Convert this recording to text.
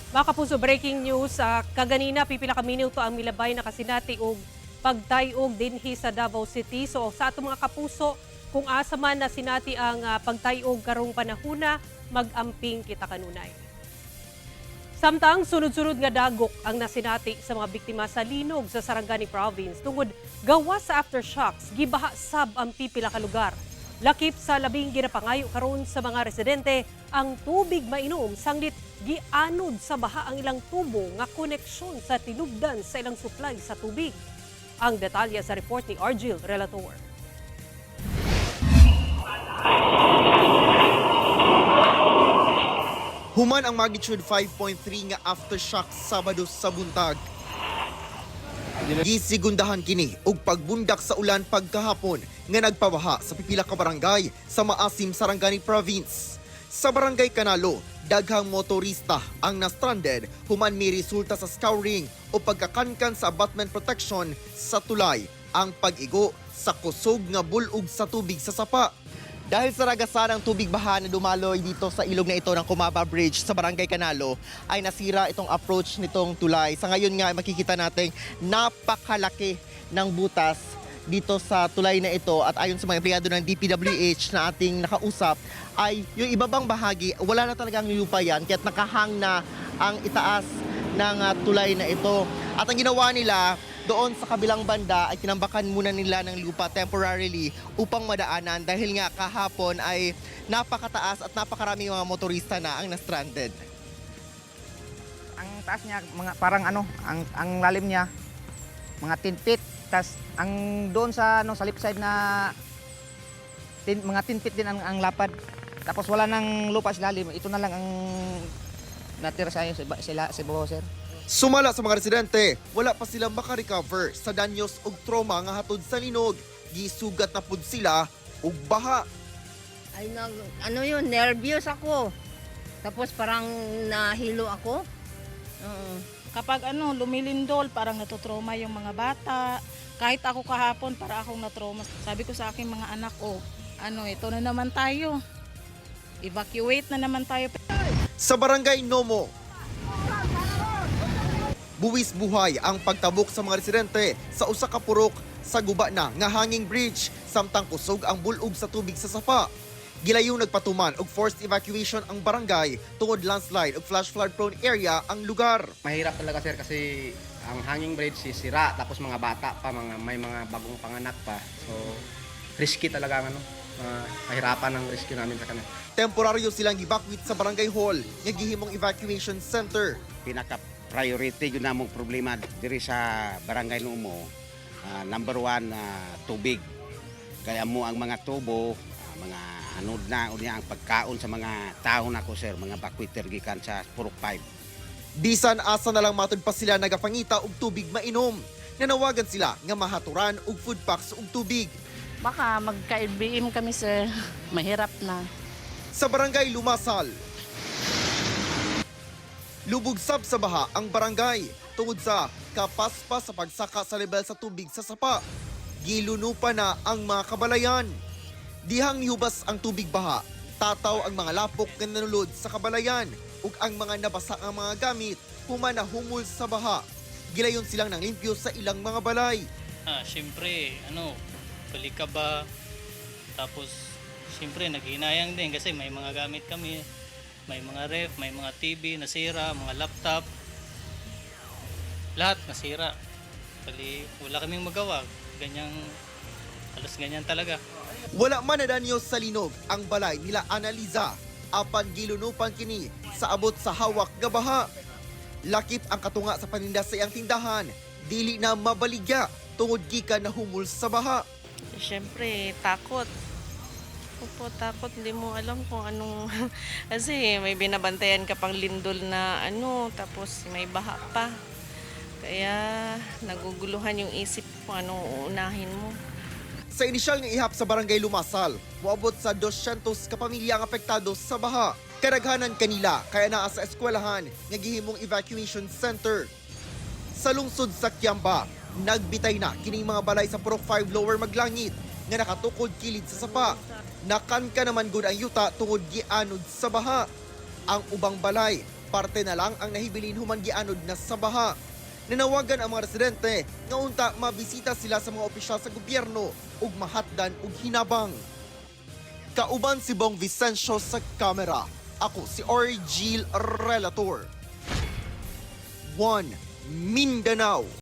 Mga kapuso, breaking news, kaganina pipila ka minuto ang milabay na kasinati og pagtayog dinhi sa Davao City. So sa atong mga kapuso, kung asa man na sinati ang pagtayog karong panahuna, mag-amping kita kanunay. Samtang sunod-sunod nga dagok ang nasinati sa mga biktima sa linog sa Sarangani Province tungod gawas sa aftershocks, gibaha sab ang pipila ka lugar. Lakip sa labing ginapangayo karon sa mga residente ang tubig mainom sanglit gianod sa baha ang ilang tubo nga koneksyon sa tinubdan sa ilang supply sa tubig. Ang detalye sa report ni Argil Relator. Human ang magnitude 5.3 nga aftershock Sabado sa buntag. Gisigundahan kini og pagbundak sa ulan pagkahapon nga nagpabaha sa pipila ka barangay sa Maasim, Sarangani Province. Sa Barangay Canalo, daghang motorista ang na-stranded human may resulta sa scouring o pagkakankan sa abutment protection sa tulay ang pag-igo sa kusog nga bulog sa tubig sa sapa. Dahil sa ragasan ng tubig baha na dumaloy dito sa ilog na ito ng Kumaba Bridge sa Barangay Canalo, ay nasira itong approach nitong tulay. Sa ngayon nga ay makikita natin napakalaki ng butas dito sa tulay na ito, at ayon sa mga empleyado ng DPWH na ating nakausap ay yung ibabang bahagi, wala na talagang lupa yan, kaya't nakahang na ang itaas ng tulay na ito. At ang ginawa nila doon sa kabilang banda ay tinambakan muna nila ng lupa temporarily upang madaanan dahil nga kahapon ay napakataas at napakaraming mga motorista na ang na-stranded. Ang taas niya, mga parang ano, ang lalim niya mga 10 feet. Tas ang doon sa ano, sa left side na mga 10 feet din ang lapad. Tapos wala nang lupa sa lalim. Ito na lang ang natira sa sila sa ibabaw, sir. Sumala sa mga residente, wala pa sila makarecover sa danyos ug trauma nga hatod sa linog. Gisugat na pud sila ug baha. Ay, ano yun, nervous ako. Tapos parang nahilo ako. Oo. Kapag ano, lumilindol, parang natotrauma yung mga bata. Kahit ako kahapon, para akong natrauma. Sabi ko sa aking mga anak, oh, ano, ito na naman tayo. Evacuate na naman tayo. Sa Barangay Nomo, buwis buhay ang pagtabok sa mga residente sa usa ka purok sa guba na nga hanging bridge samtang kusog ang bulog sa tubig sa sapa. Gilayong nagpatuman og forced evacuation ang barangay tungod landslide ug flash flood prone area ang lugar. Mahirap talaga, sir, kasi ang hanging bridge sisira, tapos mga bata pa, mga may mga bagong panganak pa. So risky talaga ang ano, mahirapan ang rescue namin sa kanila. Temporaryo silang gibakwit sa barangay hall nga gihimong evacuation center. Pinaka priority yun namong problema diri sa Barangay Numo, number one, tubig. Kaya mo ang mga tubo, mga anod na unya ang pagkaon sa mga tao nako, sir, mga bakwiter gikan sa Purok 5. Bisan asa na lang matud pa sila nagapangita og tubig mainom. Nanawagan sila nga mahaturan og food packs ug tubig. Baka magka-LBM kami, sir. Mahirap na. Sa Barangay Lumasal, lubog sab sa baha ang barangay tungod sa kapaspas sa pagsaka sa level sa tubig sa sapa. Gilunupa na ang mga kabalayan. Dihang nihubas ang tubig baha, tataw ang mga lapok nga nanulod sa kabalayan ug ang mga nabasa ang mga gamit human humul sa baha. Gilayon silang nanglimpyo sa ilang mga balay. Siyempre, ano, balik ka ba? Tapos, siyempre, naghinayang din kasi may mga gamit kami. May mga ref, may mga TV nasira, mga laptop. Lahat nasira. Bali, wala kaming magawa. Ganyang, alas ganyan talaga. Wala man nadanyo sa linog ang balay nila Analiza. Apan gilunupan kini sa abot sa hawak nga baha. Lakip ang katunga sa paninda sa iyang tindahan. Dili na mabaligya tungod gikan na humul sa baha. Siyempre, takot. Opo, takot. Hindi mo alam kung anong... Kasi may binabantayan ka pang lindol na ano, tapos may baha pa. Kaya naguguluhan yung isip kung anong uunahin mo. Sa inisyal nga ihap sa Barangay Lumasal, moabot sa 200 ka pamilya ang apektado sa baha. Kadaghanan kanila kaya naa sa eskwelahan nga gihimong evacuation center. Sa lungsod sa Kiamba, nagbitay na kining mga balay sa Purok 5 Lower Maglangit nga nakatukod kilid sa sapa. Nakanka naman gud ang yuta tungod gianod sa baha. Ang ubang balay Parte na lang ang nahibilin human gianod na sa baha. Nanawagan ang mga residente nga unta mabisita sila sa mga opisyal sa gobyerno ug mahatdan og hinabang. Kauban si Bong Vicencio sa kamera. Ako si Orgil Relator. 1 Mindanao.